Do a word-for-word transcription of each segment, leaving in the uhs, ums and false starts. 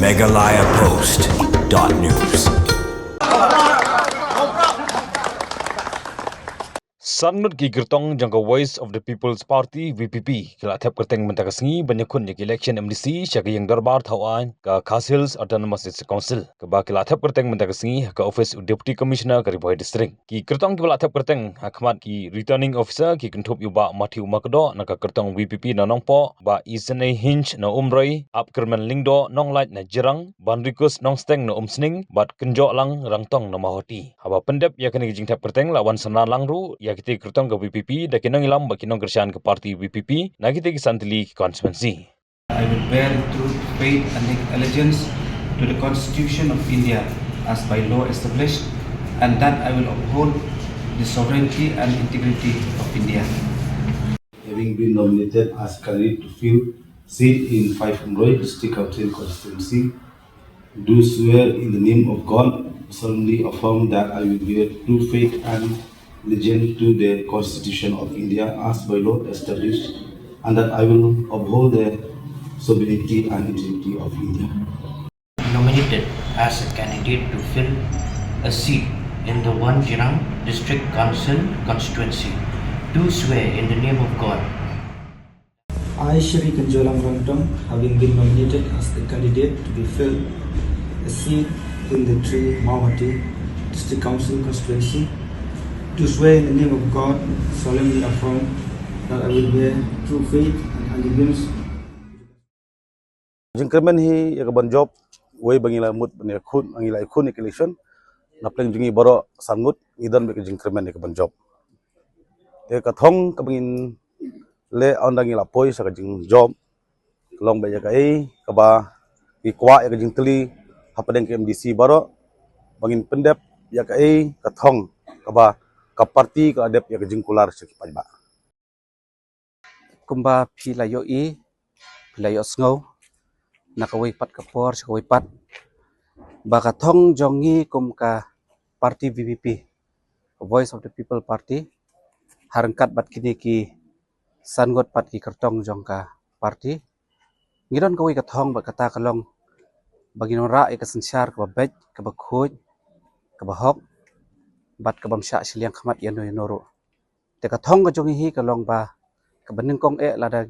Meghalaya Post dot news. San ngut ki kyrtong jong ka Voice of the People's Party, V P P, ki la thep kyrteng mynta ka sngi ban ïakhun ïa ka election M D C sha ka ïing dorbar thaw aiñ ka Khasi Hills Autonomous District Council, kaba ki la thep kyrteng mynta ka sngi ha ka office u Deputy Commissioner ka Ri Bhoi District. Ki kyrtong kiba la thep kyrteng ha khmat ki Returning Officer ki kynthup ïa u Bah Matthew Makdoh na ka kyrtong V P P na Nongpoh, Bah Isynei Hinge na Umroi, Ap Kyrmen Lyngdoh Nonglait na Jirang, Banrikus Nongsteng na Umsning, bad Kynjohlang Rangtong na Mawhati. Haba pyndep ïa kane ka jingthep kyrteng la wan synran lang ruh ïa kita ki kyrtong ka V P P da ki nongïalam bad ki nongkyrshan ka party V P P na kita ki san tylli ki constituency. I will bear true faith and allegiance to the Constitution of India as by law established, and that I will uphold the sovereignty and integrity of India. Having been nominated as candidate to fill seat in five Umroi District Council constituency, do swear in the name of God, solemnly affirm that I will bear true faith and allegiance to the Constitution of India as by law established, and that I will uphold the sovereignty and integrity of India. Nominated as a candidate to fill a seat in the One Jirang District Council constituency, do swear in the name of God. I, Shri Kynjohlang Rangtong, having been nominated as the candidate to be filled a seat in the three Mawhati District Council constituency, do swear in the name of God, solemnly affirm that I will bear true faith and allegiance. Jingkyrmen hi ïa ka ban jop, wei ba ngi la mut ban ïakhun, ngi la ïakhun ïa ka election. Na pdeng jong ngi baroh san ngut ngi don bad ka jingkyrmen ïa ka ban jop. Te ka thong kaba ngin leh ynda ngi la poi sha ka jingjop, ka long ba ïa kaei kaba ngi kwah ïa ka jingtylli hapdeng ka M D C baroh, ba ngin pyndep ïa kaei ka thong kaba ka party ka la dep ïa ka jingkular sha ki paidbah. Kumba phi la ïohi, phi la ïohsngew na kawei pat ka por sha kawei pat, ba ka thong jong ngi kum ka party V P P, Voice of the People Party, ha ryngkat bad kine ki san ngut pat ki kyrtong jong ka party, ngi don kawei ka thong bad kata ka long ba ngin wanrah ïa ka synshar kaba beit, kaba khuid, kaba hok, bad kabym shah shiliang khmat ïano ïano ruh. Te ka thong ka jong ngi hi ka long ba kaba nyngkong eh lada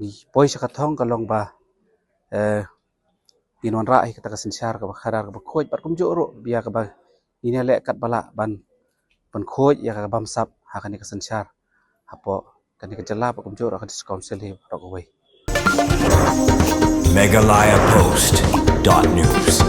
ngi poi sha ka thong ka long ba, eh, ngin wanrah hi kata ka synshar kaba khadar, kaba khuid, bad kumjuh ruh ïa kaba ngin ïaleh katba lah ban pynkhuid ïa ka bamsap ha kane ka synshar hapoh kane ka jylla bad kumjuh ruh ka District Council hi baroh kawei. Meghalaya Post dot news.